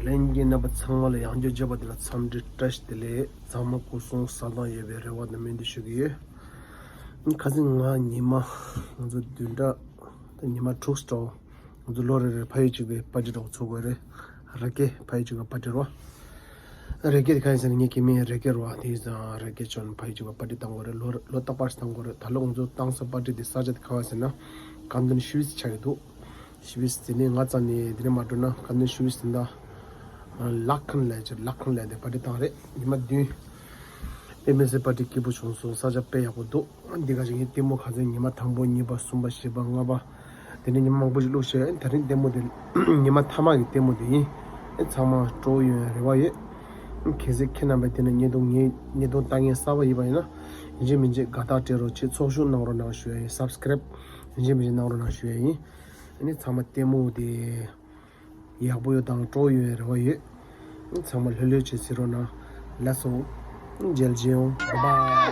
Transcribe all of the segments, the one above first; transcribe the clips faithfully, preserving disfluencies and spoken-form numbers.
ལྷན་རྒྱས་རྣམ་པ་ཚང་མ་ལ་ཡང་བསྐྱར་མཇལ་བ་དེ་ལ་འཚམས་འདྲི་བཀྲ་ཤིས་བདེ་ལེགས། ཚང་མ་སྐུ་གཟུགས་གསལ་ཐང་ཡོད་པའི་རེ་བ་དང་སྨོན་འདུན་ཞུ་གི་ཡོད། ཁ་སང་ང་ཉི་མ་ང་ཚོ་བདུན་ཕྲག་ད་ཉི་མ་དྲུག་འགྲོ། ང་ཚོ་ལོ་རེ་རེ་ཕ་ཡུལ་གཅིག་པའི་པར་ཊི་འདྲ་བོ་ཚོགས་དགོས་རེད། ར་སྐྱེ་ཕ་ཡུལ་གཅིག་པའི་པར་ཊི་རོ། ར་སྐྱེ་དེ་ག་ཡིན་ཟེར་ན་ངའི་སྐྱེ་དམན་ར་སྐྱེ་རོ། དེ་ཡིན་ཙང་ར་སྐྱེ་ཁྱོད་ཕ་ཡུལ་གཅིག་པའི་པར་ཊི་བཏང་དགོས་རེད། ལོ་ལོ་རྟག་པར་བཏང་དགོས་རེད། ད་ལོ་ང་ཚོ་བཏང་ས་པར་ཊི་དེ་ས་ཆ་དེ་ག་བ་ཟེར་ན་ཀམ་ཏོན་ཤུ་ཝིས་ཆགས་ཀྱི་འདུག་ཤུ་ཝིས་དེ་ནས་ང་རྩ་ནས་དེ་ནས་མ་འགྲོ་ན་ཀམ་ཏོན་ཤུ་ཝིས་དེ་འདྲ་ལག་ཁང་ལས་ཅིག་ལག་ཁང་ལས་དེ་པར་ཊི་བཏང་རེད། ཉི་མ་བདུན། དཔེ་མི་སྲིད་པར་ཊི་སྐྱིད་པོ་བྱུང་སོང་། ས་ཆ་དཔེ་ཡག་པོ་འདུག་འདི་ག་ཅིག་ཡིན། ལྟད་མོ་ག་ཚོད་ཉི་མ་དང་པོ་གཉིས་པ་གསུམ་པ་བཞི་པ་ལྔ་པ། དེ་ནས་ཉི་མ་མང་པོ་ཞིག་བླུགས་བྱས། ད་རིང་ལྟད་མོ་དེ་ཉི་མ་མཐའ་མ་གི་ལྟད་མོ་དེ་ཡིན། ཚང་མ་སྤྲོ་བོ་ཡོང་བའི་རེ་བ་ཡོད། གལ་སྲིད་ཁྱེད་རྣམ་པས་དེ་ནས་བརྙན་ཐུང་ངའི་བརྙན་ཐུང་ལྟ་མཁན་གསར་པ་ཡིན་པ་ཡིན་ན། ཡིན་གཅིག་མིན་གཅིག་དགའ་རྟགས་སྤྲད་རོགས་བྱེད། ཚོགས་ཞུགས་གནང་རོགས་གནང་ཞུ་ཡ་ཡིན། སབ་སི་ཀེ་རེབ་ཡིན་གཅིག་མིན་གཅིག་གནང་རོགས་གནང་ཞུ་ཡ་ཡིན། ཨ་ནི་ཚང་མ་ལྟད་མོ་དེ་ཡག་པོ་ཡོད་དང་སྤྲོ་བོ་ཡོད་རེ་བ་ཡོད། ཚང་མ་ལྷོད་ལྷོད་བྱས་གཟིགས་རོགས་གནང་། ལགས་སོ། མཇལ་ཆེ་ཡོང་། བྷའི་བྷའི།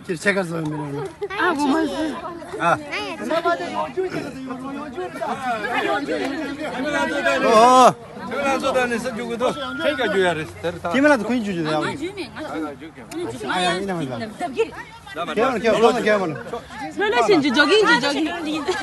ཁྱེད་ཆེ་ཁ་བཟོ་མི་རུང་། ཨ་བུ་མ་ཟི། ཨ། ཨོ། ཁྱེད་རང་ཚོ་ད་ནི་ས་རྒྱུག་གི་འདུག་ཁྱེད་ཀྱང་རྒྱུག་ཡ་རེད། དེར་ད། ཁྱེད་མི་ལ་ད་ཁོང་རྒྱུག་རྒྱུག་ཡ། ཨ་ཡ་ཡིན་ན་མ་ལ། ཁྱེད་མ་ཁྱེད་མ་ཁྱེད་མ། ལོ་ལོ་ཞིག་འཇུ་ཇོ་གིང་འཇུ་ཇོ་གིང་འཇུ།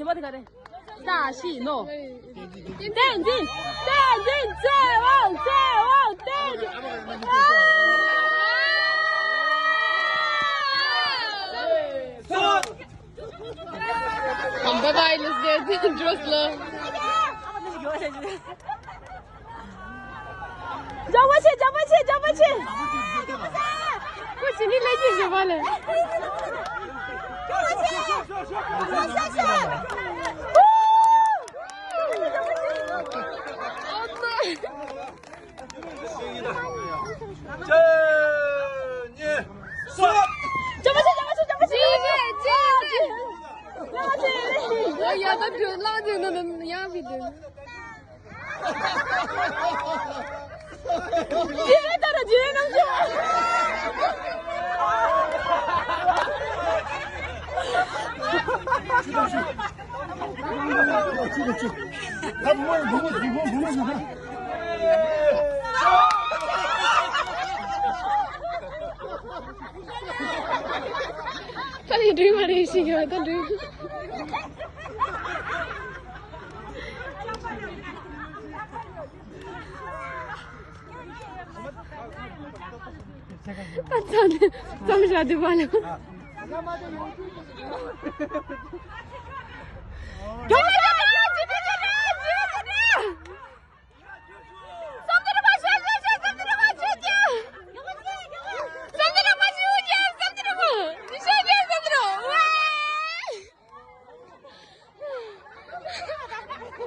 བྱེད་པ་དེ་ག་རེ། ལྟ་ཤི་ནོ། བསྟན་འཛིན། བསྟན་འཛིན། བརྩེ་བ། བརྩེ་བ། བསྟན་འཛིན། Bye bye, let's get dressed, love. རྒྱག་པ་བྱེད། རྒྱག་པ་བྱེད། རྒྱག་པ་བྱེད། ཁོ་ཞི་ནི་ལས་ཀྱི་བྱེད་པ་ལས། རྒྱག་པ་བྱེད། རྒྱག་པ་བྱེད། རྒྱག་པ་བྱེད། རྒྱག་པ་བྱེད། རྒྱག་པ་བྱེད། རྒྱག་པ་བྱེད། རྒྱག་པ་བྱེད། རྒྱག་པ་བྱེད། རྒྱག་པ་བྱེད། ཡ་ད་དུས་ལངས་དུས་ནམ་ཡང་བི་དུས། ཁ་ལས་འདྲུད་མ་རེད་ཞིག་ཡོད་ད་འདྲུད། ད་ཙམ་ཙམ་བཞག་དུས་པ་ལ།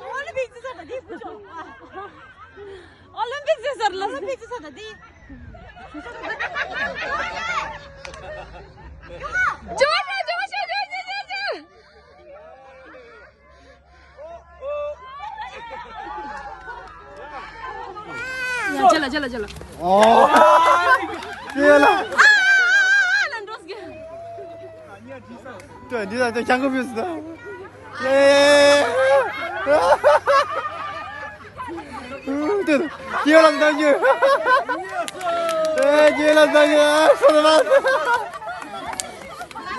ཨོ་ལིམ་པིག་རྩེད་ས་ད་འདི་བུ་ཆུང་། ཨོ་ལིམ་པིག་རྩེད་ས་ལ་ཨོ་ལིམ་པིག་རྩེད་ས་ད་འདི། ཇོ་ཇོ་ཇོ་ཇོ་ཇོ་ཇོ། ཡ་ཇེ་ལ་ཇེ་ལ་ཇེ་ལ། ཨོ། ཇེ་ལ། ཨ་ལ་འགྲོ་སྐྱེ། འདི་ད་ལྟ་སྐྱང་གོ་བུས་ད། ཡེ། ཏེ། ཁྱེད་ལ་འདང་རྒྱུ། ཨེ། ཁྱེད་ལ་འདང་རྒྱུ། ཨ། སོ་མ།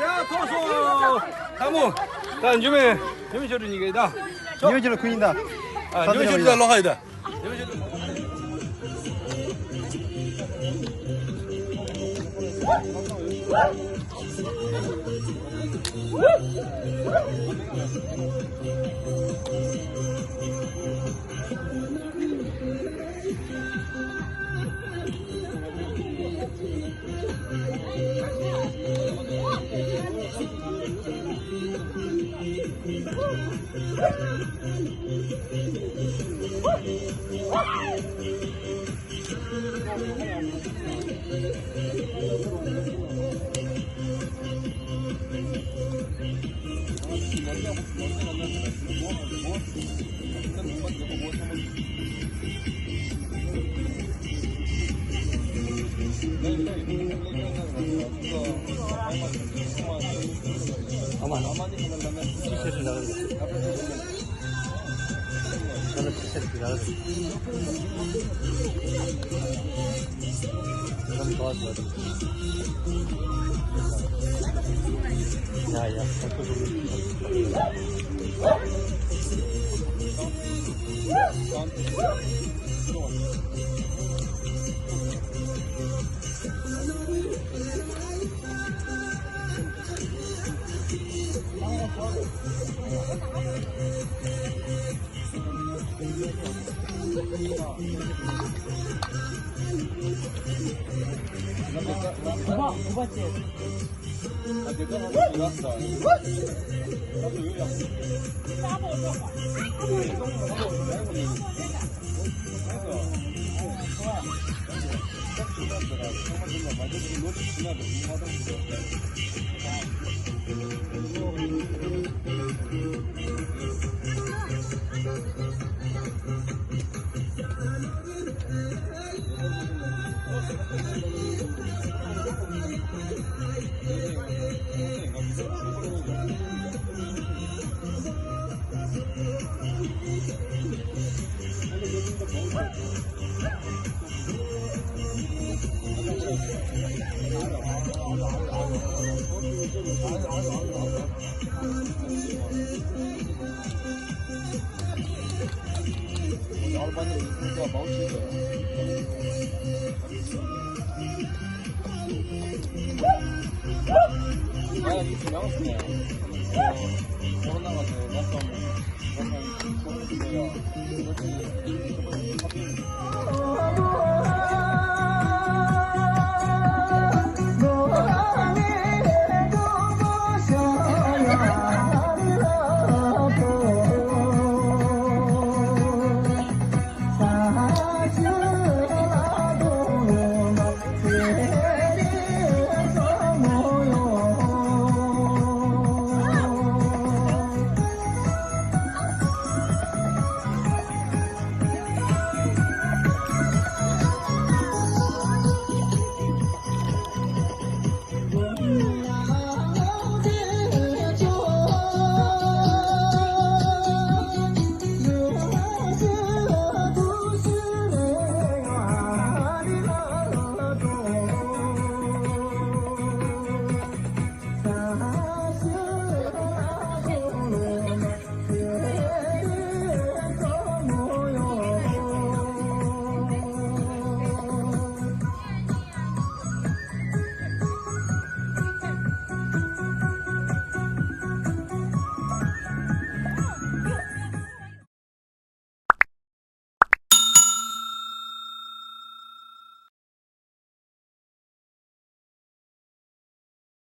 ཡ། ཐོག་སོ། ལྷ་མོ། ད་འཇུ་མེ། འཇུ་མེ་ཆོ་འདྲི་གཉིས་ཀ་ཡིན་ད། འཇུ་མེ་ཆོ་ལ་ཁུ་ཡིན་ད། ཨ། འཇུ་མེ་ཆོ་འདྲི་ད་ལོ་ཧ་ཡིན་ད།